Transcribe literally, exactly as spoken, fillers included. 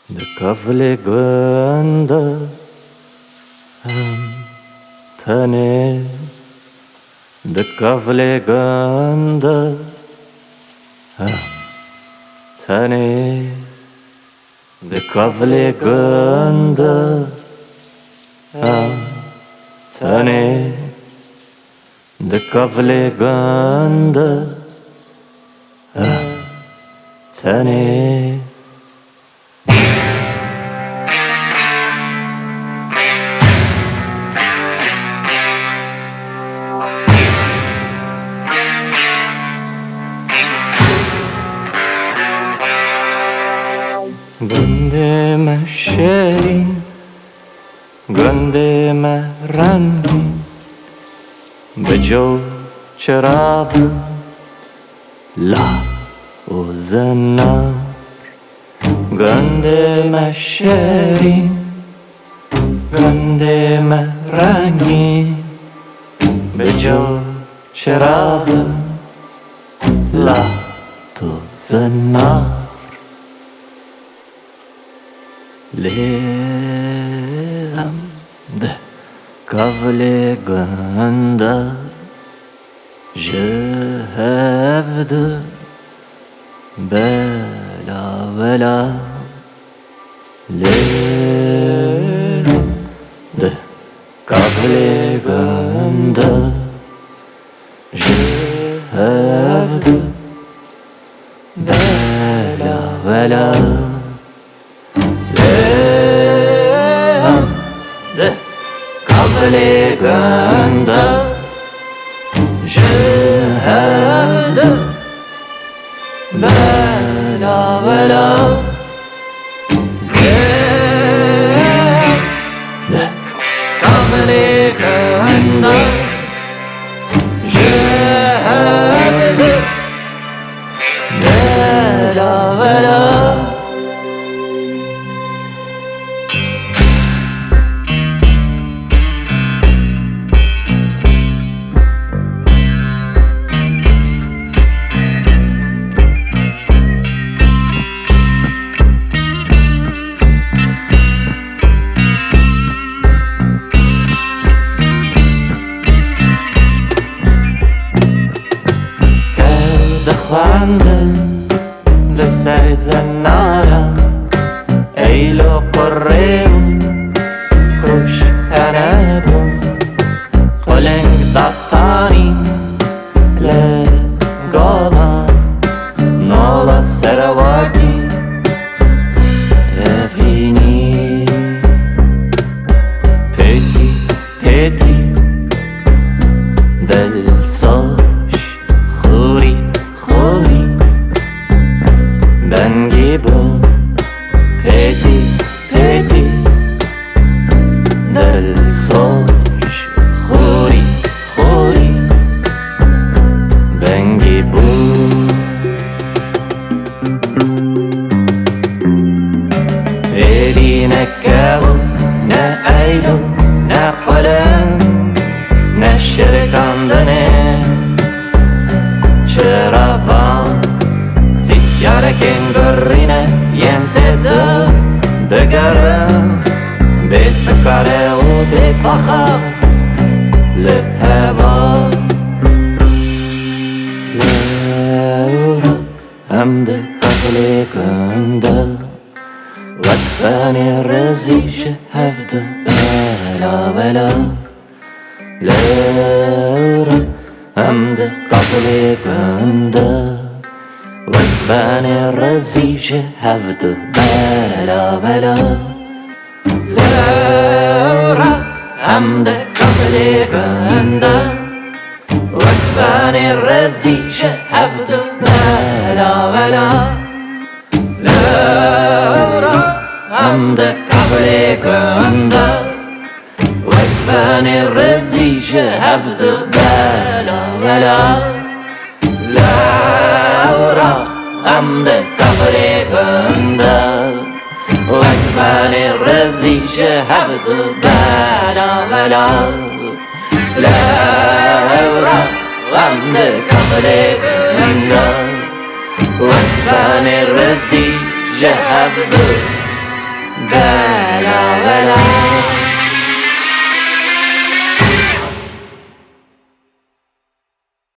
Di kevlê gund de em tenê, di kevlê gund de em tenê, di kevlê gund de em tenê, di kevlê gund de em tenê. Gundê me şêrîn, gundê me rengîn, bi cû çiravin, lav û zinar. Gundê me şêrîn, gundê me rengîn, bi cû çiravin, lav û zinar. Lê em di kevlê gund de ji hev di bela bela. Lê em di kevlê gund de ji hev di bela bela. Lê em di kevlê gund de ji hev di bela bela. Lê em di kevlê gund de ji hev di bela bela. Ker dixwendin li ser zinaran, eylo qurê û kuş tenebûn. Quling datanîn li golan, nola serewakî evînî. Pêtî, pêtî, dilsoş, xorî, xorî, bengî bû. Pêtî, pêtî, dilsoş, xorî, xorî, bengî bû. Êdî ne kew, ne eylo, ne quling, ne şirikandinê çiravan, sîsyarekên gurîne yên tê di digerin, bê fikare û bê paxav li heval. Lewra em di kevlê gund de, wek benê rizî ji hev di bela bela. Lewra em di kevlê gund de, wek benê rizî ji hev di bela bela. Lewra em di kevlê gund de, wek benê rizî ji hev di bela bela. Lewra em di kevlê gund de, wek benê rizî ji hev di bela bela. Lewra em di kevlê gund de, wek benê rizî ji hev di bela bela. Lewra em di kevlê gund de, wek benê rizî ji hev di Bela, bela.